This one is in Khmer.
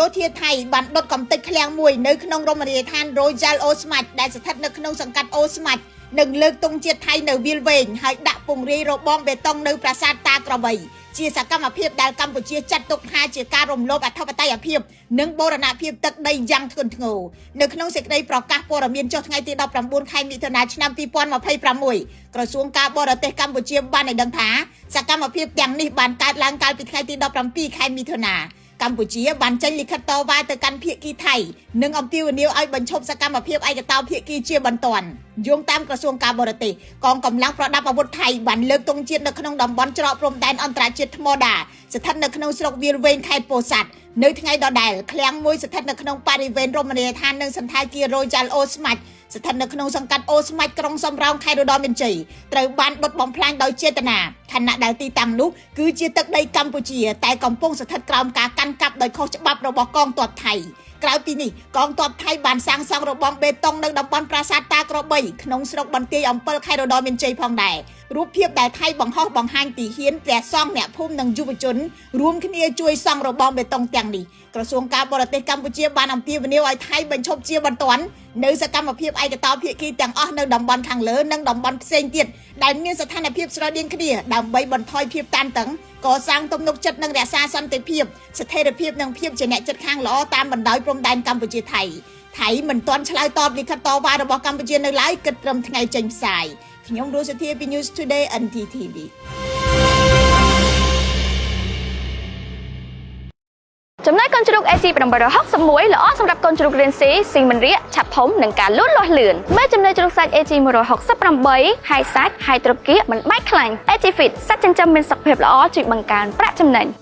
យោធាថៃបានដុតកំទេចឃ្លាំងមួយនៅក្នុងរមណីយដ្ឋាន Royal Osmach ដែលស្ថិតនៅក្នុងសង្កាត់អូស្មាច់និងលើកទង់ជាតិថៃនៅវាលវែងហើយដាក់ពង្រាយរបងបេតុងនៅប្រាសាទតាក្របីជាសកម្មភាពដែលកម្ពុជាចាត់ទុកថាជាការរំលោភអធិបតេយ្យភាពនិងបូរណភាពទឹកដីយ៉ាងធ្ងន់ធ្ងរនៅក្នុងសេចក្តីប្រកាសព័ត៌មានចុះថ្ងៃទី19ខែមិថុនាឆ្នាំ2026ក្រសួងការបរទេសកម្ពុជាបានឲ្យដឹងថាសកម្មភាពទាំងនេះបានកើតឡើងកាលពីថ្ងៃទី17ខែមិថុនាកម្ពុជាបានចេញលិខិតតវ៉ាទៅកាន់ភាគីថៃនិងអំពាវនាវឲ្យបញ្ឈប់សកម្មភាពឯកតោភាគីជាបន្ទាន់យោងតាមក្រសួងការបរទេសកងកម្លាំងប្រដាប់អាវុធថៃបានលើកទង់ជាតិនៅក្នុងតំបន់ច្រកព្រំដែនអន្តរជាតិថ្មដាស្ថិតនៅក្នុងស្រុកវាលវែងខេត្តពោធិ៍សាត់នៅថ្ងៃដដែលឃ្លាំងមួយស្ថិតនៅក្នុងបរិវេណរមណីយដ្ឋាននិងសណ្ឋាគារ Royal Osmach ស្ថិតនៅក្នុងសង្កាត់អូស្មាច់ក្រុងសំរោងខេត្តឧត្តរមានជ័យត្រូវបានដុតបំផ្លាញដោយចេតនាខណៈដែលទីតាំងនោះគឺជាទឹកដីកម្ពុជាតែកំពុងស្ថិតក្រោមការកាន់កាប់ដោយខុសច្បាប់របស់កងទ័ពថៃក្រៅពីនេះកងទ័ពថៃបានសាងសង់របងបេតុងនៅតំបន់ប្រាសាទតាក្របីក្នុងស្រុកបន្ទាយអំពិលខេត្តឧត្តរមានជ័យផងដែររូបភាពដែលថៃបង្ហោះបង្ហាញទីហ៊ានព្រះសង្ឃអ្នកភូមិនិងយុវជនរួមគ្នាជួយសង់របងបេតុងទាំងនេះក្រសួងការបរទេសកម្ពុជាបានអំពាវនាវឲ្យថៃបញ្ឈប់ជាបន្ទាន់នៅសកម្មភាពឯកតោភាគីទាំងអស់នៅតំបន់ខាងលើនិងតំបន់ផ្សេងទៀតដែលមានស្ថានភាពស្រដៀងគ្នាដើម្បីបន្ថយភាពតានតឹងកសាងទំនុកចិត្តនិងរក្សាសន្តិភាពស្ថិរភាពនិងភាពជាអ្នកជិតខាងល្អតាមបណ្ដោយព្រំដែនកម្ពុជាថៃថៃមិនទាន់ឆ្លើយតបលិខិតតវ៉ារបស់កម្ពុជានៅឡើយគិតត្រឹមថ្ងៃចេញផ្សាយខ្ញុំរស់សុធាពី News Today NTTV។ ចំណែកកូនជ្រូក AC 861ល្អសម្រាប់កូនជ្រូករៀនស៊ីស៊ីមិនរាកឆាប់ធំនិងការលូតលាស់លឿនមេចំណីជ្រូកសាច់ AG 168ហើយសាច់ហើយត្រគាកមិនបែកខ្លាញ់ AG Fit សត្វចិញ្ចឹមមានសុខភាពល្អជួយបង្កើនប្រាក់ចំណេញ។